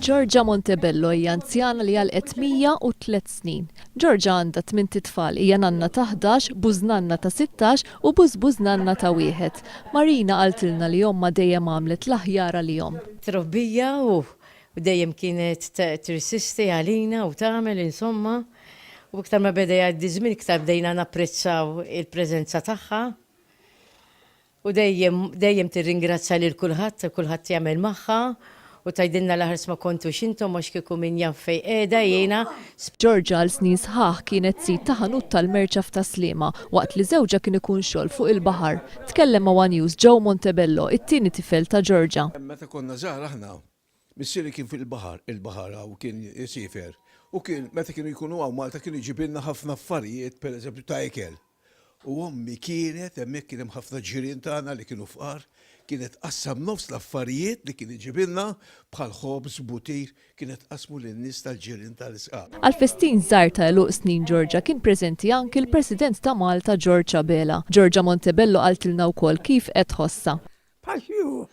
Georgia Montebello hija anzjana li għalqet 103 snin. Georgia għandha tmint itfal, hija nanna ta' 11, bużnanna ta' 16 u bużbużnanna ta' wieħed. Marina qaltilna li ommha dejjem għamlet l-aħjar għalihom. Trobbija u dejjem kienet tirsisti għalina u tagħmel insomma. U iktar ma beda jgħaddi ż-żmien iktar bdejna napprezzaw il-preżenza tagħha. U dejjem, dejjem tirringrazzja lil kulħadd, kulħadd jagħmel magħha u tgħidilna l-aħars ma kontux intom għax kieku min jaf fejn qiegħda jiena. Georgia għal snin sħaħ kienet sid ta' ħanut tal-merċa f'Tas-Sliema waqt li żewġha kien ikun xogħol fuq il-baħar. Tkellem ma' one News Joe Montebello, it-tieni tifel ta' Georgia. Meta konna żgħar aħna, missieri kien fil-baħar, il-baħar hawn kien isiefer u kien meta kienu jkunu hawn Malta kien iġibilna ħafna affarijiet pereżempju ta' ikel. U ommi kienet, hemmhekk kien hemm ħafna ġirien tagħna li kienu fqar, kienet tqassam nofs l-affarijiet li kien iġibilna bħal ħobż, butir, kienet tqassmu lin-nies tal-ġirien tal-isqaq. Għall-festin żgħir ta' għeluq snin Georgia kien preżenti anki l-President ta' Malta George Abela. Georgia Montebello qaltilna wkoll kif qed tħossha. Bħal xi hu.